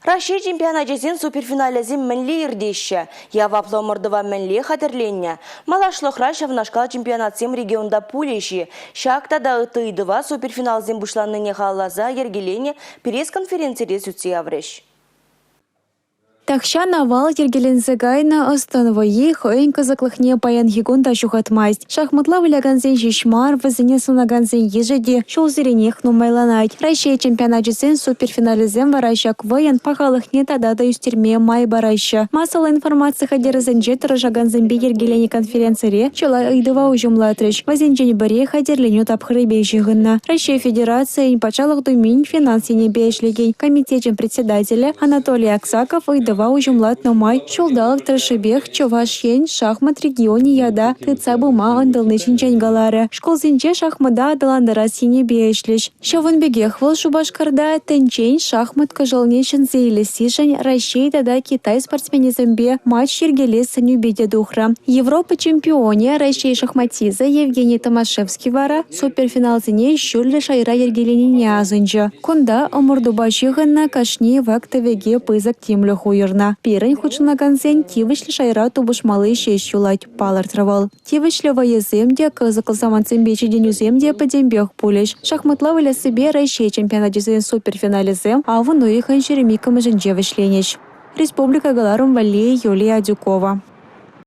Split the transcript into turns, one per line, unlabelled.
Раҫҫей чемпионачӗсен суперфиналӗсем мӗнле иртеҫҫӗ? Яваплӑ ӑмӑртӑва мӗнле хатӗрленнӗ? Малашлӑхра ҫавнашкал чемпионатсем регионта пулӗҫ-и? Ҫак тата ытти ыйтӑва суперфиналсем пуҫланнине халалласа йӗркеленӗ пресс-конференцире сӳтсе яврӗҫ.
Тахҫан авал йӗркеленсе кайнӑ ӑс-тӑн вӑййи хӑйӗн кӑсӑклӑхне паянхи кун та ҫухатмасть. Шахматла вылякансен ҫеҫ мар, вӗсене сӑнакансен йышӗ те ҫулсеренех нумайланать. Раҫҫей чемпионачӗсен суперфиналӗсем вара ҫак вӑйӑн пахалӑхне тата та ӳстерме май параҫҫӗ. Массӑллӑ информаци хатӗрӗсенче тӑрӑшакансемпе йӗркеленӗ конференцире чылай ыйтӑва уҫӑмлатрӗҫ. Вӗсенчен пӗри хатӗрленӳ тапхӑрӗпе ҫыхӑннӑ. Раҫҫей Федерацийӗн Патшалӑх Думин финанс енӗпе ӗҫлекен комитечӗн председателӗ Анатолий Аксаков ыйтӑва уҫӑмлатнӑ май ҫулталӑк тӑршшӗпех Чӑваш Ен шахмат регионӗ ята тытса пыма ӑнтӑлни ҫинчен каларӗ. Шкулсенче шахмата аталантарас енӗпе ӗҫлӗҫ. Ҫавӑн пекех вӑл Шупашкарта тӗнчен шахмат кӑшӑлне ҫӗнсе илессишӗн Раҫҫей тата Китай спортсменӗсемпе матч йӗркелес сӗнӳпе те тухрӗ. Европа чемпионӗ, Раҫҫей шахматисчӗ Евгений Томашевский вара суперфиналсене ҫӳллӗ шайра йӗркеленине асӑнчӗ. Кунта ӑмӑртупа ҫыхӑннӑ кашни вак-тӗвеке пысӑк тимлӗх уйӑрнӑ. Пирӗн хутшӑнакансен тивӗҫлӗ шайра тупӑшмалли ҫеҫ юлать, палӑртрӗ вӑл. Тивӗҫлӗ вӑйӑсем те, кӑсӑклӑ самантсемпе ҫитӗнӳсем те пӗтӗмпех пулӗҫ. Шахматла выляссипе Раҫҫей чемпионачӗсен суперфиналӗсем авӑн уйӑхӗн 22-мӗшӗнче вӗҫленӗҫ. Республика кӑларӑм валли Юлия Адюкова.